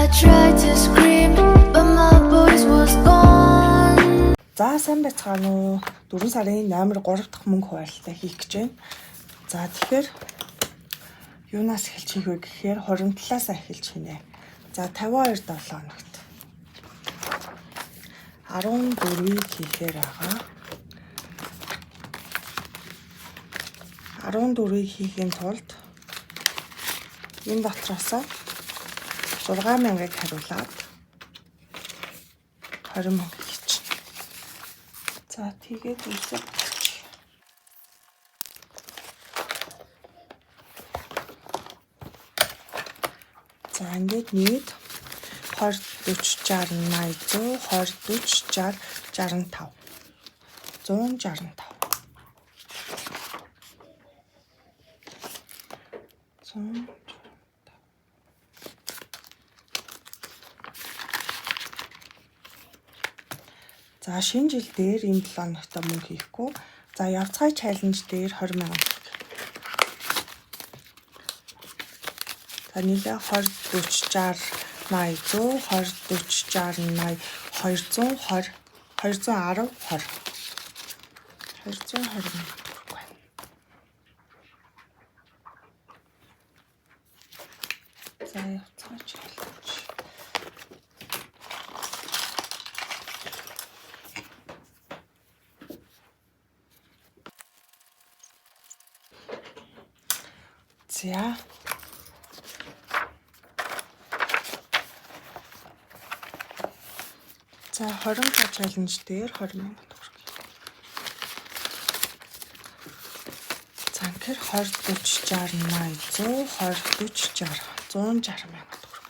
I tried to scream, but my voice was gone. За сайн байцгаана уу? 4 сарын номер 3 дахь мөнгө хуваарлтаа хийх гэж байна. За тэгэхээр юунаас эхэлж хийх вэ гэхээр хуримтлалаас эхэлж хийнэ. За 52 7 хоногт 14-ийг хийхээр байгаа. 14-ийг хийхийн тулд энэ дотроос 6000-ыг хариулаад 20 мянга хийчихнэ. За тэгээд үсэг болчих. За ингээд нийт 20 40 60 80 100 20 40 60 65 165 165. За шинэ жил дээр энэ 7 хоногт мөнгө хийхгүй. За явцгай чаленж дээр 20 мянган. За нийлээ 20 40 60 80 100 20 40 60 80 220 210 20 220 мянга төгрөг байна. За явцгай чаленж. За. За 20 чаленж дээр 20 мянга төгрөг. За тэгэхээр 20 40 60 80 100 20 40 60 160 мянга төгрөг.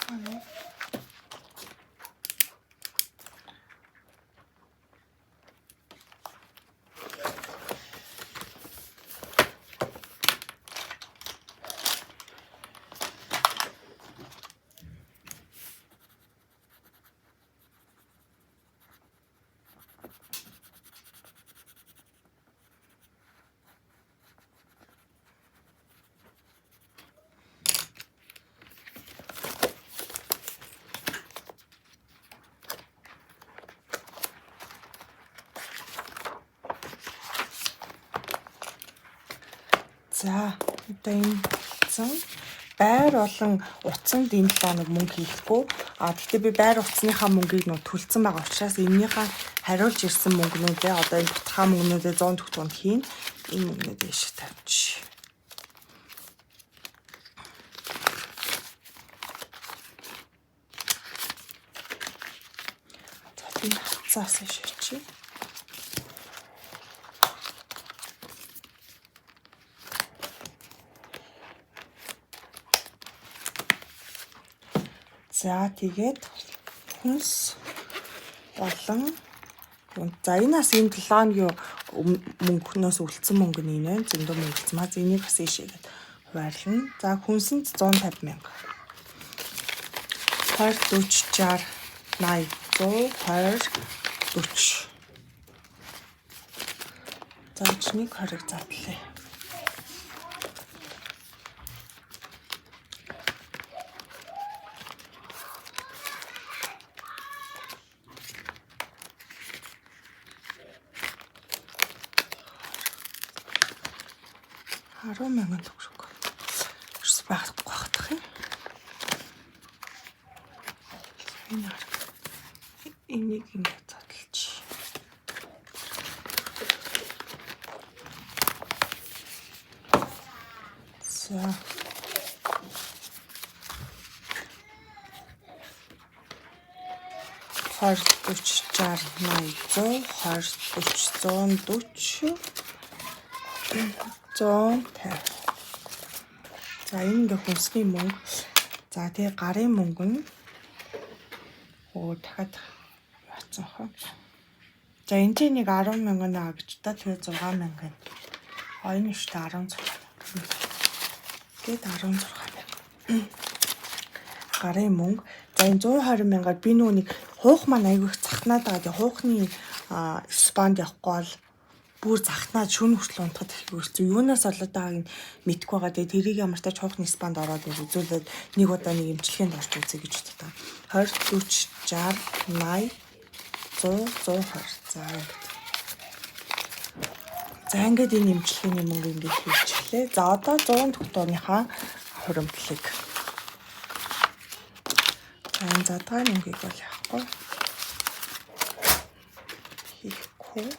Аа. За одоо энэ болсон. Байр болон утсанд энэ 7 хоног мөнгө хийхгүй. А гэхдээ би байр утасныхаа мөнгийг нөө төлцсөн байгаа учраас энэнийхээ хариулж ирсэн мөнгнүүдээ одоо энэ бутхаа мөнгнүүдээ 100 төгтөнд хийн. Энэ мөнгнүүдээ ишиг тавьчих. За би хацаас шийчи. За тэгээд хүнс болон за энэ бас энэ 7 хоногийн мөнгнөөс үлдсэн мөнгө нь энэ байна. Зөндөө мөнгө үлдсэн. Маз энийг бас ийшээгээд хуваарлана. За хүнсэнд 150 мянга. 20 40 60 80 100 20 40. За нэг 20-ыг задлаа. Арван мянган төгрөг. Ерөөс байхгүй хатах юм. Энэ хар. Энийг ингээд задлж. За. 20 40 60 80 100 20 40 140 150. За энэ ингээ хүнсний мөнгө. За тэгээ гарын мөнгө нь өө дахиад яатсан хаа. За энэ чинь нэг 10 мянган аа гэж та тэгээ 6 мянган. А энэ шүү дээ 16. Гээд 16 мянга. Гарын мөнгө. За энэ 120 мянгаар би нөгөө нэг хуух маань айгүй их цахнаад байгаа. Тэгээ хуухны спанд явахгүй бол Бүр захнаад шөнө хүртэл унтахад их хэцүү. Юунаас болоод байгааг нь мэдэхгүй байгаа. Тэгээ тэрийг ямар тач хуухны спанд ороод нэг үзүүлээд нэг удаа нэг эмчилгээнд орж үзье гэж боддог. 20 40 60 80 100 120. За ингээд. За ингээд энэ эмчилгээний мөнгө ингээд хийчихлээ. За одоо 100 тогтооныхаа хуримтлалыг. За энэ задгаа мөнгийг бол яахгүй. Хийхгүй.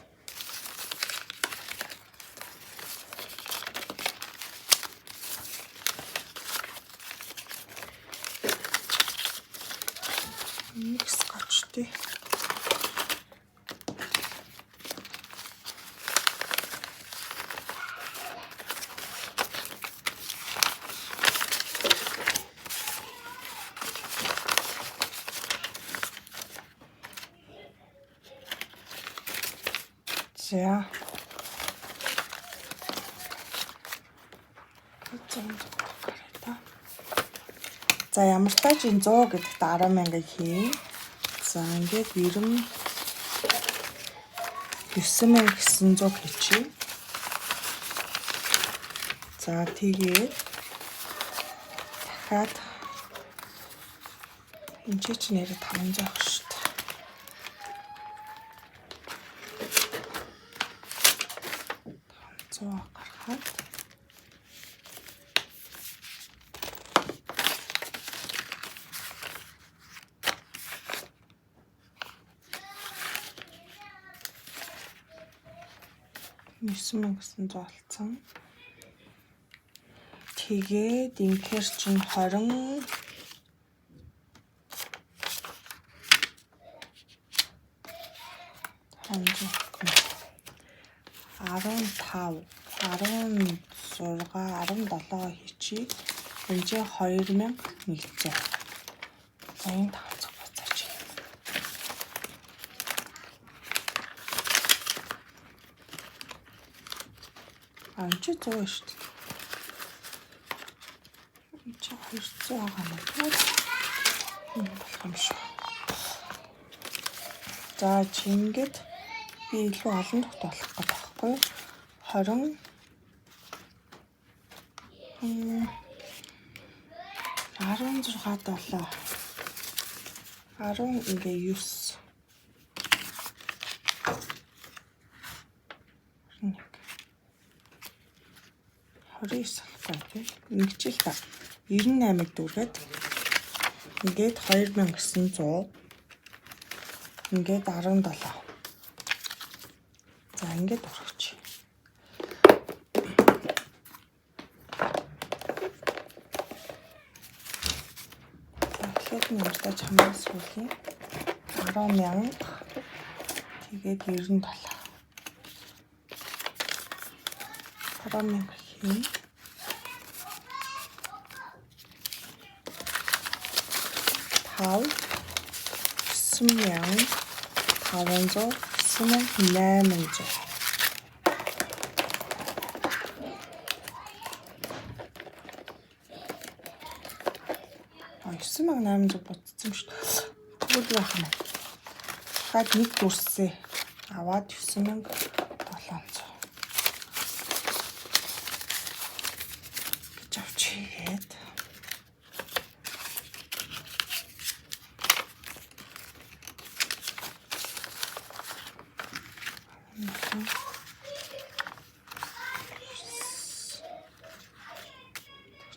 Нэг скотчтой. За. За ямар ч тач энэ 100 гэдэгт 10,000-ыг хийн. За ингээд 99,900 хийчихье. За тэгээд дахиад энэ чи нэрээ 500 ах шүү дээ. 500 гаргахад $9,900 олцсон. Тэгээд инхээр чинь 20 15 16 17 хийчихье. Энд чинь 2100. За энэ 500 буцаач. А энэ чи 100 шүү дээ. Энэ чи 200 байгаа юм байна. Энэ болох юм шүү. За чи ингээд би илүү олон тогтоолох гэдэг байхгүй юу? 20 16 7 10 ингээ 9 21 29 болохгүй тий. Ингэж л та 98-ыг дүүргээд ингээд 2900 ингээд 17. За ингээд урагч. За тэгэхээр нь ямартай ч хамгийн сүүлийн 10,000 тэгээд 97. 10,000 хийн. 5 9500 9800. А 9800 буцсан шүү дээ. Тэгвэл яах юм бэ? Дахиад нэг дүрсээ аваад 9700 гэж авчихэд.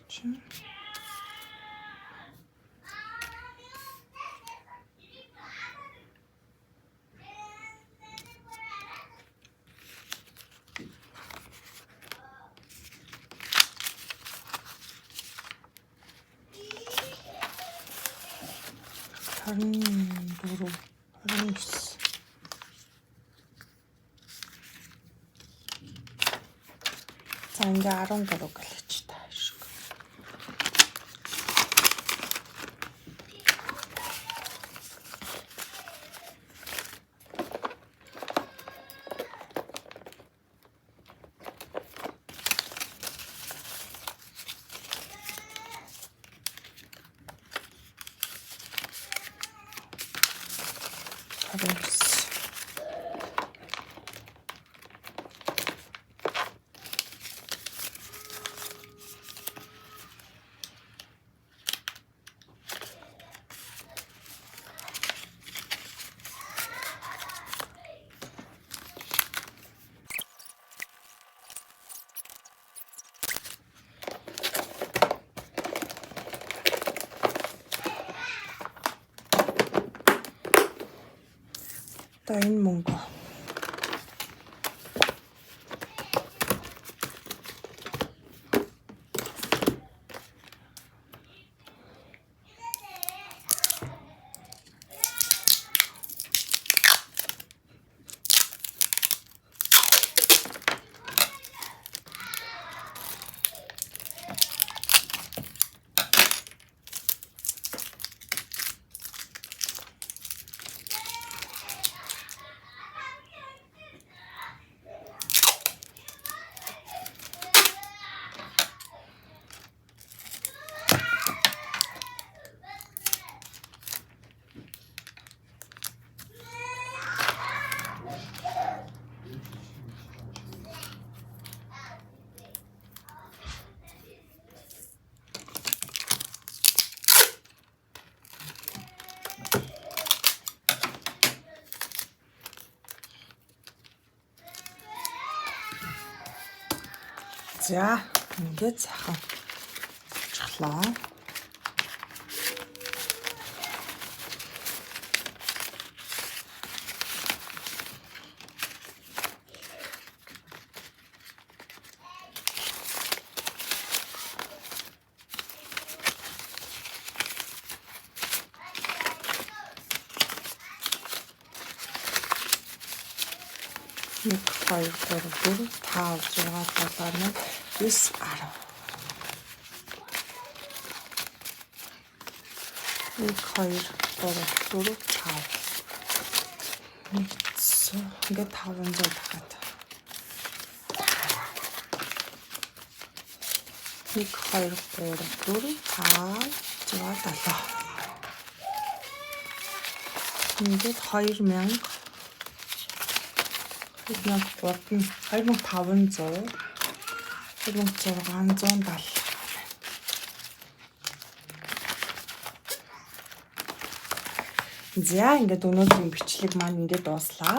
Чинь 24 29. За ингээ 13 гэлээч та шиг. Одоо энэ мөнгө. За ингээд сайхан болчихлоо. Нэг, 2, 3, 4, 5, 6, 7, 8, 9, 10. 1, 2, 3, 4, 5. 1, ингээд 500 дахиад. 1, 2, 3, 4, 5, 6, 7. Ингээд 2000 2300 2500 2670. За ингээд өнөөдрийн бичлэг маань ингээд дууслаа.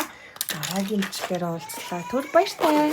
Дараагийн бичлэгээр уулзлаа. Түр баяртай.